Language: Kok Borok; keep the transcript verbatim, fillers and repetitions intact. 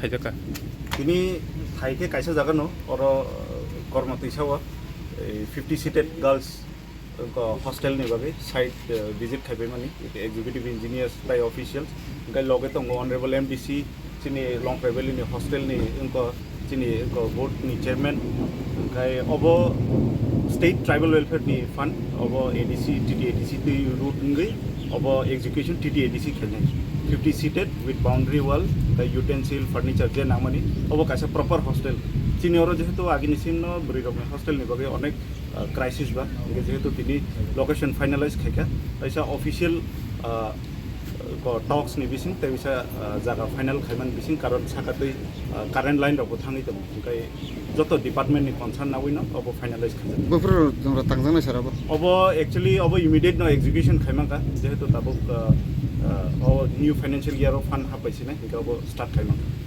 Khaijak kha. Tini thai khe kaisa jaga no oro, uh, Korma Twisa o, eh, fifty seated girls, uh, hostel ni bagwi site, uh, visit khaipai mani executive engineers tai officials, hwnkhe loge tongo honorable M D C, chini Longkrai Valley ni hostel ni wngkha chini wngkha board ni chairman, hwnkhe obo state tribal welfare ni fund, obo A D C, T T A D C twi root wngwi obo execution T T A D C khainai, fifty seated with boundary wall, tei utensil, furniture je nangmani, obo kaisa proper hostel. Chini oro jehetu agini sinno bwrwi rokni hostel ni bagwi onek, uh, crisis ba, hwnkhe jehetu tini location finalize khaikha, kaisa official, uh, ko talks ni bising tei bisa, uh, jaga final khaiman bising, karon sakatwi, uh, current line rok bo thangwi tongo, hwnkhe joto department ni concern nawi no obo finalize khaijak. Buphuru jora tangjaknai sir abo? Obo actually obo immediate no execution khaimankha, jehetu tabuk, uh, uh, o new financial year o fund hapaisinai, hwnkhe obo start khaimankha.